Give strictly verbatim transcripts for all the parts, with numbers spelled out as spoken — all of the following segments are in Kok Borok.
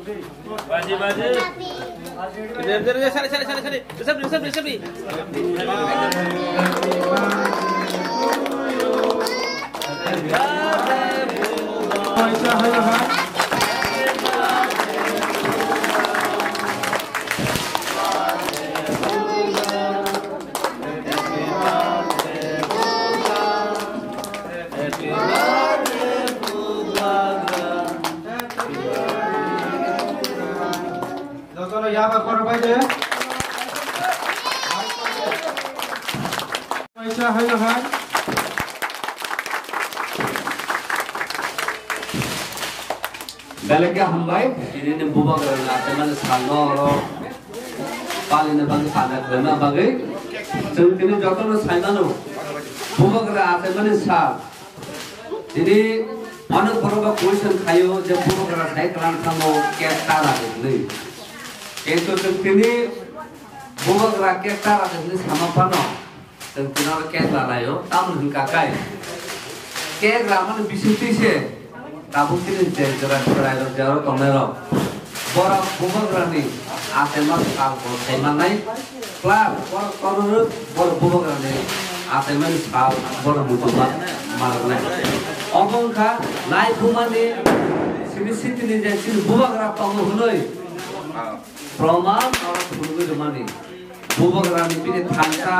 Baji, baji. Sari, sari, sari, sari. Reserve, reserve, reserve. Jotono yaba khoro pai de. Kaisa hai hai. Belai khe hambai, tini ni bubagra ni achaimani salno oro palina bagwi, panda khlaina bagwi. Chwng tini jotono saimano, bubagra achaimani sal. Tini onek borok bo question khaio je bubagra sai kwlwng thango cake ta radi hwnwi. Kintu chwng tini bubagra cake ta radi hwnwi sama phano chwng tini oro cake lalaio. Tamoni hwnkha khe cake ramani bisingtwi se tabuk tini je jora chwrairok je aro tongnairok borok bubagrani achaima sal bo sai mannai. Plus, borok tororok, borok bubagrani achaimani sal, borok muchungma manaknai. Obo wngkha naiphumani simi sitini je chini bubagra tongo hwnwi proman oro phunugwi rwmani. Bubagrani bini thansa,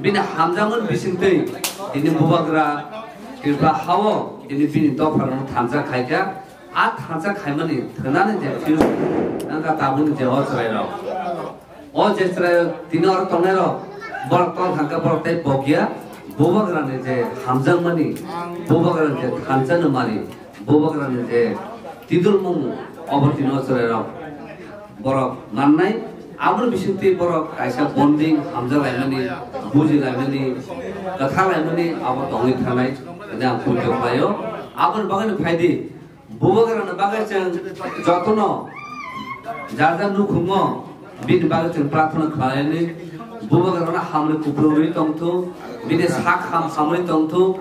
bini hamjakmani bisingtwi tini bubagra Tripura hao tini bini dopharokno thansa khaikha. A thansa khaimani thwnani je future wngkha tabukni je o chwrairok. O je chwrai tini oro tongnairok, borok tong thangkhe borok tei bokya, bubagrani je hamjakmani, bubagrani je thansa nungmani, bubagrani je tidulmung, obo tini o chwrairok borok mannai. Aboni bisingtwi borok kaisa bonding hamjak laimani, buji laimani, kwtha laimani abo tongwi thanai hwnwi ang khuitok khlaio. Aboni bagwino phaidi, Bubagrani bagwi chwng jotono ja ja nukhungo bini bagwi chwng prarthana khlaini. Bubagrano hamri kupulungwi tongthu, bini sak ham hamwi tongthu,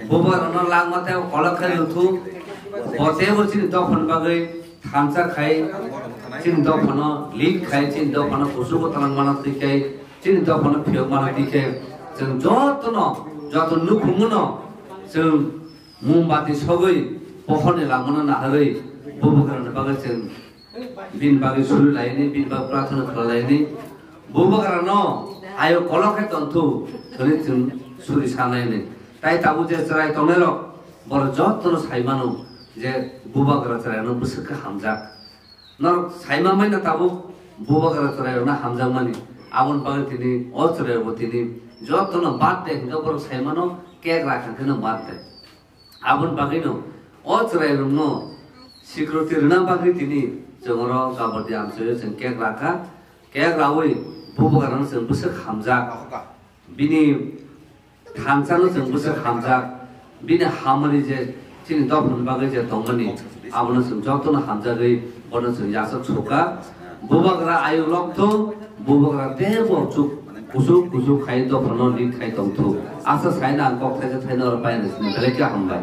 bubagrano langma tei kolok khe rwthu. Bo teibo chini dophani bagwi thansa khai, chini dophano lead khai, chini dophano kuchugo twlang mana twi khai, chini dophano phiyok mana twi khe chwng jotono, joto nukhungono chwng Mombati sogwi pohorni langmano naharwi bubagrani bagwi chwng bini bagwi suri laini, bini bagwi prarthana khlai laini. Bubagrano ayo kolok khe tongthu hwnwi chwng suri sanaini. Tai tabuk je chwrai tongnairok borok jotono sai mano je bubagra chwraino bwswk khe hamjak. Norok sai manmani tabuk bubagra chwrairokno hamjakmani. Aboni bagwi tini o chwrairokbo tini jotono birthday hwnkhe borok sai mano cake rakha kheno birthday. Aboni bagwino o chwrairokno security rwna bagwi tini chwng oro Gabardin amchaio chwng cake rakha. Cake raui bubagrano chwng bwswk hamjak. Bini thansano chwng bwswk hamjak. Bini hamari je chini dophani bagwi je tongmani, abono chwng jotono hamjagwi bono chwng yachak sukha. Bubagra ayu lokthung, bubagra teibo chuk kuchuk kuchuk khai dophano lead khai tongthung. Asa saina ang kok thaisa thaino oro paina sini belai khe hambai.